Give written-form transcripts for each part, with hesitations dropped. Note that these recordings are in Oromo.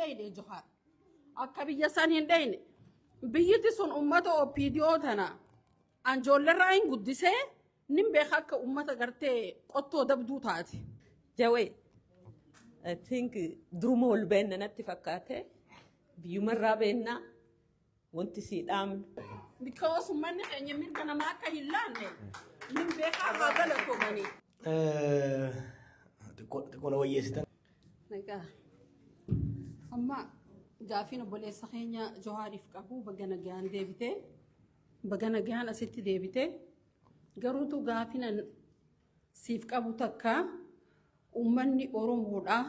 dhayne Johaar. Akka biyya san hin dhayne. Biyyiti sun ummata OPDO tana anjoollerraa hin guddisee nin beeka akka ummata gartee qottoo dabduu taate. Jawee, I think duruma ol beenna natti fakkaate, biyyumarraa beennaa wanti sii dhaamnu. Because uummanni keenya mirga namaa akka hin laanne nin beekaa, haa galatoomanii. Xiqqoo na wayyeessitan. Nagaa. Amma gaafiin obboleessa keenya Johaariif qabu, baga nagaan deebitee, baga nagaan asitti deebitee, garuutu gaafiin an siif qabu takka: uummanni Oromoodhaa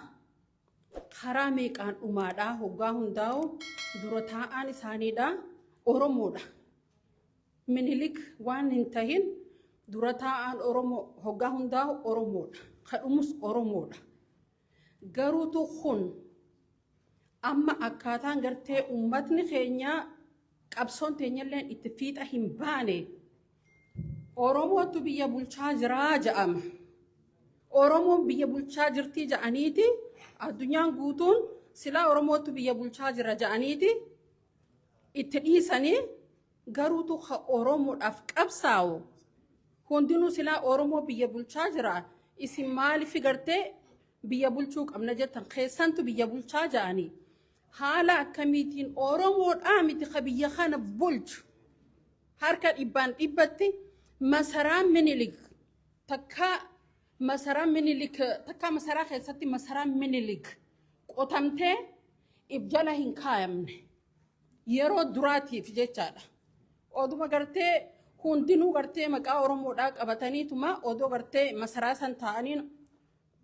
karaa meeqaan dhumaadhaa, hoggaa hundaa'u dura taa'aan isaaniidha Oromoodha. Minilik waan hin tahin dura taa'aan Oromoo hoggaa hundaa'u Oromoodha. Kadhumus Oromoodha. Garuutu kun amma akkaataan gartee uummatni keenya qabsoon teenyalleen itti fiixa hin baane, Oromootu biyya bulchaa jiraa ja'ama. Oromoon biyya bulchaa jirtii ja'aniiti, addunyaan guutuun silaa Oromootu biyya bulchaa jira ja'aniiti itti dhiisanii, garuutu ka Oromoodhaaf qabsaa'u hundinuu silaa Oromoo biyya bulchaa jira, isin maaliif gartee biyya bulchuu qabna jettan, keessantu biyya bulchaa ja'anii, haala akkamiitiin Oromoodhaa miti ka biyya kana bulchu? Harka dhibbaan dhibbatti masaraan Minilik takka, masaraan Minilik takka, masaraa keessatti masaraan Minilik qotamtee if jala hin kaayamne yeroo duraatiif jechaadha. Oduma gartee hundinuu gartee maqaa Oromoodhaa qabataniituma odoo gartee masaraa san taa'anii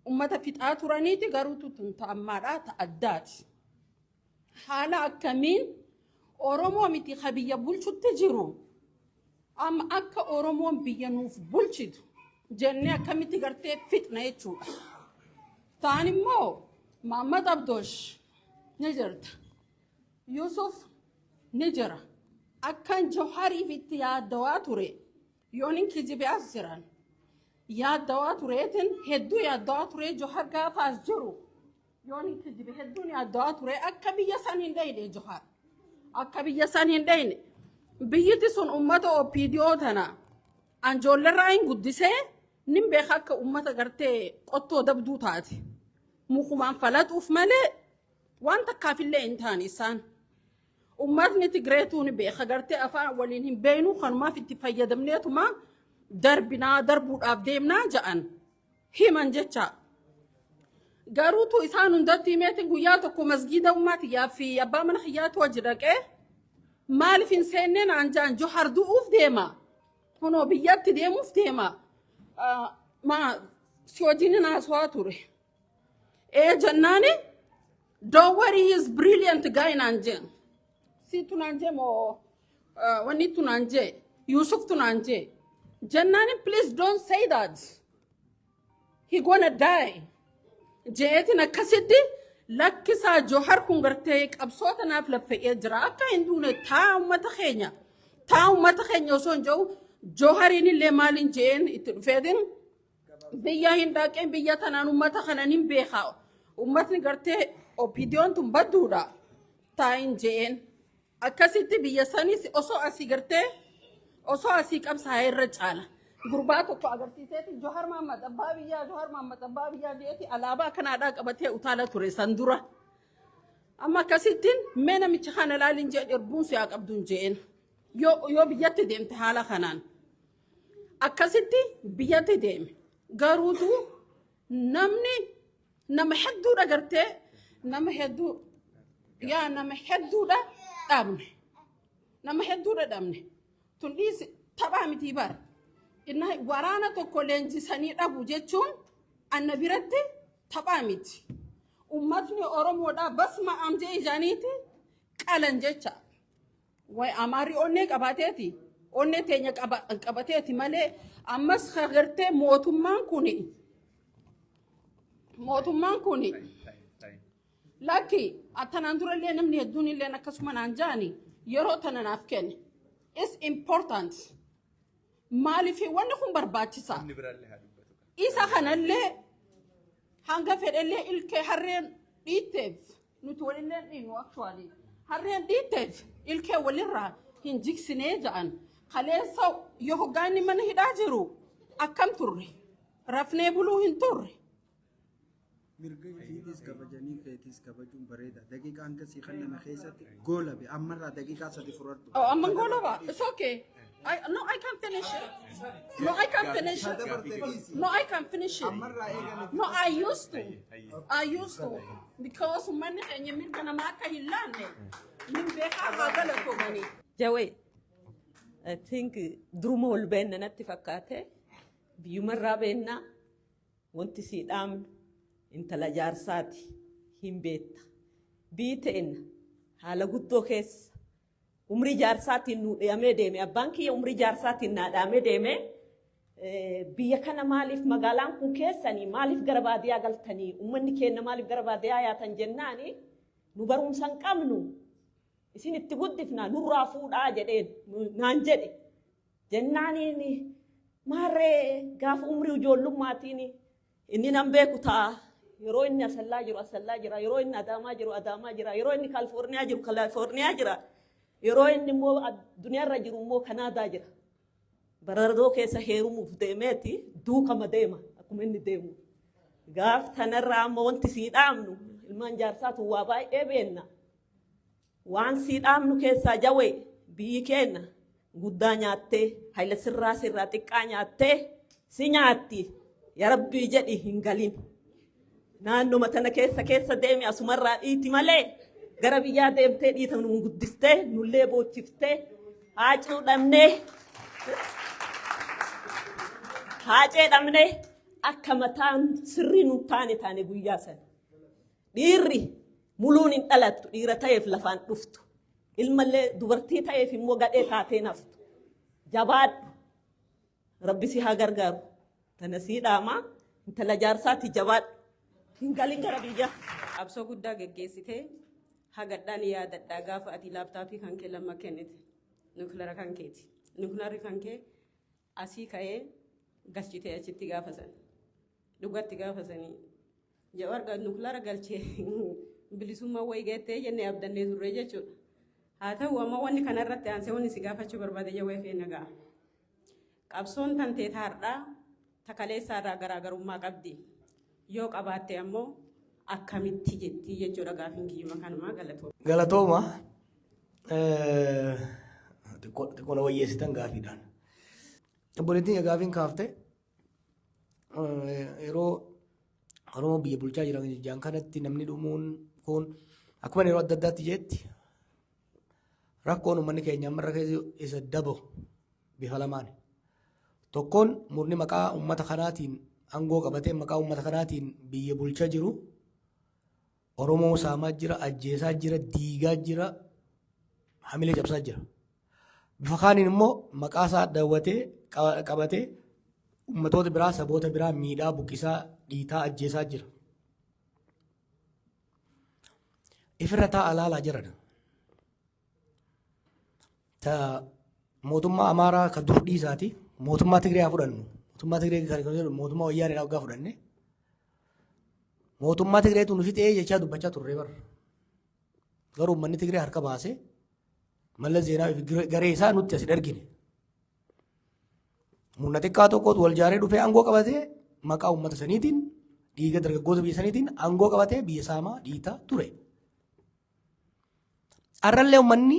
ummata fixaa turaniiti, garuutu tun ta'ammaadhaa ta addaati. Haala akkamiin Oromoo miti ka biyya bulchutti jiru, amma akka Oromoon biyya nuuf bulchitu jennee akkamitti gartee fixna jechuudha. Ta'an immoo Mahammad Abdoosh ni jirta. Yusuf ni jira. Akkan Johariif itti yaaddawaa ture yoon hin kijibe as jiran yaaddawaa tureetin, hedduu yaaddawaa ture. Johar gaafa as jiru yoon hin kijibe hedduun yaaddawaa ture, akka biyya san hin dhayne Johar. Akka biyya san hin dhayne. Biyyiti sun ummata OPDO tana anjoollerraa hin guddisee nin beeka akka ummata gartee qottoo dabduu taate. Mukumaan falaxuuf malee waan takkaafillee hin taane isaan. Ummatni Tigreetuu ni beeka, gartee afaan waliin hin beeknu, kanumaaf itti fayyadamneetuma darbinaa darbuudhaaf deemnaa ja'an himan jecha. Garuutu isaan hundatti himeetiin guyyaa tokko masgiida ummaatiyyaa fi abbaa mana kiyyaatu wajji dhaqee, maaliif hin seennee naan ja'an, Johar du'uuf deema. Kunoo biyyatti deemuuf deema. Maa si wajjin haasawaa ture. Ee jennaani, "Don't worry, he is brilliant guy" naan jeen. Siitu naan jee moo wanni tu naan jee, Yusuf tu naan jee. Jennaani, "Please don't say that. He gonna die." Jeetiin akkasitti lakkisaa, Johar kun gartee qabsoo tanaaf laffa'ee jira. Akka hin duune taa uummata keenya. Taa uummata keenya osoo hin jiru Johariin illee maaliin jeen itti dhufeetiin biyya hin dhaqeen, biyya tanaan uummata kanan hin beekaa. Uummatni gartee OPDOn tun badduudha. Taayin jeen. Akkasitti biyya sanis osoo asii gartee osoo asii qabsaa'ee irra caala. Gurbaa tokko agarsiiseeti, "Johar Mahammad abbaa biyyaa, Johar Mahammad abbaa biyyaa" jeeti alaabaa kanaadhaa qabatee utaala ture san dura. Amma akkasittiin mee namicha kana ilaalin jeen, irbuun si'aa qabduun jeen. Yoo biyyatti deemte haala kanaan. Akkasitti biyyatti deeme. Garuutu namni nama hedduudha gartee nama hedduu yaa nama hedduudha dhabne. Nama hedduudha dhabne. Tun dhiisi, taphaa miti bara. Inna waraana tokko leenjisanii dhabu jechuun anna biratti taphaa miti. Uummatni Oromoodhaa basma amjee ijaaniiti qalan jecha. Way Amaarri onnee qabaateeti. Onnee teenya qabateeti malee ammas gartee mootummaan kuni lakki attanaan durallee namni hedduun illee akkasuma naan jaani, yeroo tana naaf kenne. It's important. Maaliif wanni kun barbaachisa? Inni biraallee haa dubbatu. Isa kanallee hanga fedhellee ilkee harreen dhiitteef Nuti walillee dhiinu actually. Harreen dhiitteef ilkee walirraa hin jigsinee ja'an. Kaleessa yoo hoggaanni mana hidhaa jiru akkam turre? Rafnee buluu hin turre. Mirga ofiitis kabajanii feetis kabajuun bareeda. Daqiiqaa hanga sii kenname keessatti goolabe, ammarraa daqiiqaa 3 fudhadhu. Oh, amma goolaba. It's okay. No, I can finish it. No, I can finish it. Dabarte dhiisi. No, I can finish it. Ammarraa eegale. No, I used to. I used to. Because uummanni keenya mirga namaa akka hin laanne min beekaa haa galatoomanii. Jawee, I think duruma ol beenna natti fakkaate, biyyumarraa beennaa. Wanti sii dhaamnu, intala jaarsaati hin beetta. Biyyi ta'enna haala guddoo keessa umrii jaarsaatiin nu dhiyamee deeme. Abbaan kiyya umrii jaarsaatiin naa dhaamee deeme. Biyya kana maaliif, magaalaan kun keessanii, maaliif gara baadiyyaa galtanii, uummanni keenya maaliif gara baadiyyaa yaatan jennaani, nu barumsa hin qabnu, isin itti guddifna, nurraa fuudhaa jedheen naan jedhe. Jennaaniin maarree gaafa umrii ijoollummatiin inni nan beeku ta'a. Yeroo inni Asallaa jiru Asallaa jira, yeroo inni Adaamaa jiru Adaamaa jira, yeroo inni Kaalifoorniyaa jiru Kaalifoorniyaa jira, yeroo inni immoo duniyaarra jiru immoo Kanaadaa jira. Baradoo keessa heerumuuf deemeeti duukama deema akkuma inni deemu. Gaaf tanarraa ammoo wanti sii dhaamnu, ilmaan jaarsaatu waa baay'ee beenna. Waan sii dhaamnu keessaa, Jawee, biyyi keenya guddaa nyaattee, Hayila sirraa sirraa xiqqaa nyaattee si nyaatti. Ya Rabbii jedhi hin galin. Naannoma tana keessa keessa deemi, asumarraa dhiiti malee gara biyyaa deemtee dhiita nu guddistee nullee boochiftee haacuu dhabnee, haacee dhabnee, akka mataan sirrii nu taane taane guyyaa sana. Dhiirri muluun hin dhalattu, dhiira ta'eef lafaan dhuftu. Ilmallee dubartii ta'eef immoo gadhee taatee naftu. Jabaadhu. Rabbi si haa gargaaru. Tana sii dhaamaa, intala jaarsaati, jabaadhu. Hin galin gara biyyaa. Qabsoo guddaa geggeessitee hagadhaan yaadadhaa, gaafa ati laaptaappii kan kee lama kennite nukilara kan keeti. Nukilarri kan kee asii ka'ee galchitee achitti gaafa san. Dhugatti gaafa sanii. Jawar nukilara galchee bilisummaa wayii geettee jennee abdannee turre jechuudha. Haa ta'u, amma wanni kanarratti aansee wanni si gaafachuu barbaade, Jawee keenya ga'a. Qabsoon tantee taardhaa takaleessaarraa garaagarummaa qabdi. Yoo qabaatte ammoo akkamitti jetti jechuudha gaafiin kiyyuma kanumaa, galatooma. Galatooma. Xiqqoo na wayyeessitan gaafiidhaan. Obboleettiin gaafiin kaafte, yeroo Oromoo biyya bulchaa jiran jaan kanatti namni dhumuun kun, akkuma yeroo adda addaatti jeetti, rakkoon uummanni keenya amma irra keessa isa dabo bifa lamaan. Tokkoon murni maqaa uummata kanaatiin aangoo qabatee maqaa uummata kanaatiin biyya bulchaa jiru Oromoo saamaa jira, ajjeesaa jira, diigaa jira, hamilee cabsaa jira. Bifa kaaniin immoo maqaa isaa daawwatee qabatee uummatoota biraa, saboota biraa miidhaa, buqqisaa, dhiitaa, ajjeesaa jira. Ifirra taa'aa laalaa jiran. Ta mootummaa Amaaraa ka dur dhiisaati. Mootummaa Tigree haa fudhannu. Mootummaa Tigree kan jedhu mootummaa Wayyaanee waggaa fudhanne. Mootummaa Tigreetu nu fixee jechaa dubbachaa turre bara. Garuu uummanni Tigree harka baasee Mallas Zeenaawii fi garee isaa nutti as hin argine. Murna xiqqaa tokkotu wal jaaree dhufee aangoo qabatee maqaa uummata saniitiin, dhiiga dargaggoota biyya saniitiin aangoo qabatee biyya saamaa dhiitaa ture. Arrallee uummanni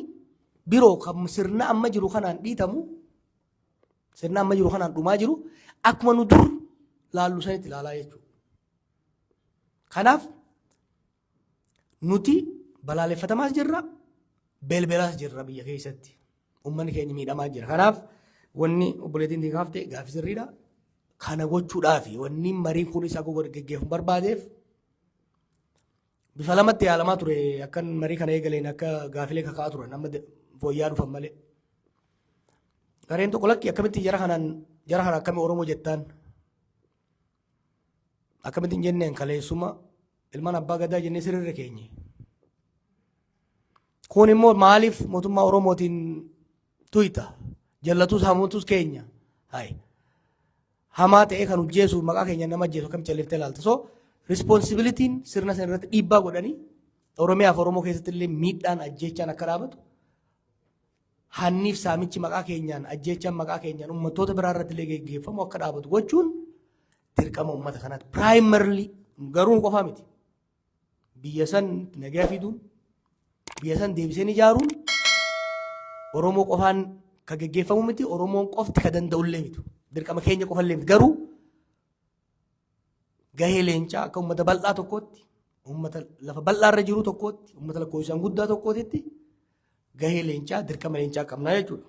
biroo kan sirna amma jiru kanaan dhiitamu, sirna amma jiru kanaan dhumaa jiru, akkuma nu dur laallu sanitti ilaalaa jechuudha. Kanaaf nuti balaaleffatamaas jirra, belbelaas jirra biyya keessatti. Uummanni keenya miidhamaa jira. Kanaaf wanni obboleettiin kaafte gaaffii sirriidha. Kana gochuudhaafi wanni mariin kunis akka geggeeffamu barbaadeef bifa lamatti yaalamaa ture. Akkan marii kana eegaleen akka gaafilee kaka'aa turan amma fooyya'aa dhufan malee. Gareen tokko lakki, akkamitti jara kanaan, jara kana akkami Oromoo jettaan, akkamitti hin jenneen, kaleessuma ilmaan abbaa gadaa jennee sirriirra keenye. Kun immoo maaliif mootummaa Oromootiin tuyta, jallatus hamuutus keenya hayi hamaa ta'ee kan hojjeesu maqaa keenya nama ajjeesu akkamitti calliftee ilaalta? So responsibilityn sirna sana irratti dhiibbaa godhanii Oromiyaaf Oromoo keessatti illee miidhaan, ajjeechaan akka dhaabatu, hanniif saamichi maqaa keenyaan, ajjeechaan maqaa keenyaan uummattoota biraa irratti illee geggeeffamu akka dhaabatu gochuun dirqama uummata kanaati. Primarily garuu nu qofaa miti. Biyya san nagaa fiduun, biyya san deebiseen ijaaruun Oromoo qofaan ka geggeeffamu miti, Oromoon qofti ka danda'ullee miti. Dirqama keenya qofallee miti. Garuu gahee leencaa akka uummata bal'aa tokkootti, uummata lafa bal'aa irra jiru tokkootti, uummata lakkoofsaan guddaa tokkootitti gahee leencaa, dirqama leencaa qabnaa jechuudha.